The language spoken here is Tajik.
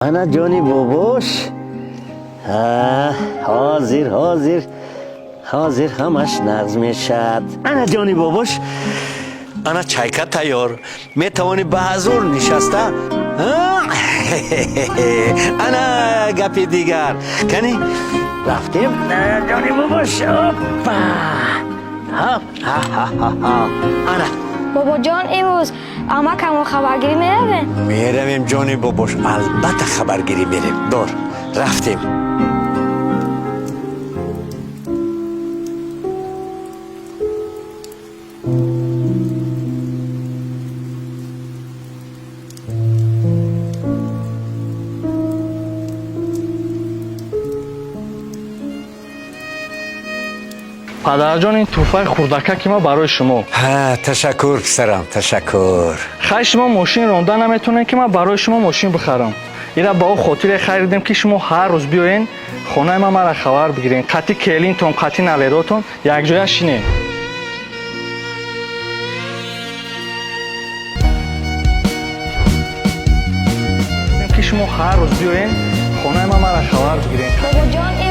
Ана, ҷони бобош, ҳозир, ҳозир, ҳозир ҳамаш нағз мешад. Ана, ҷони бобош, ана чайка тайёр, метавонӣ ба ҳазур нишаста. Ана гапи дигар, кани рафтем, ҷони бобош. Опа, ана. Бобоҷон, имрӯз амакамон хабаргирӣ меравем? Меравем, ҷони бобош, албатта хабаргирӣ мерем. Дор, рафтем. Падарҷон, ин тӯҳфаи хурдакаки ма барои шумо. Ташаккур, писарам, ташаккур. Хай, шумо мошин ронда наметонед, ки ман барои шумо мошин бихарам. Ира ба о хотире харидем, ки шумо ҳар рӯз биёен хонаи ман, мара хабар бигирен, қати келинтон, қати налеротон якҷоя шинем. Ки шумо ҳар рӯз биёен хонаи ман, мара хабар бигирен. Бобоҷон.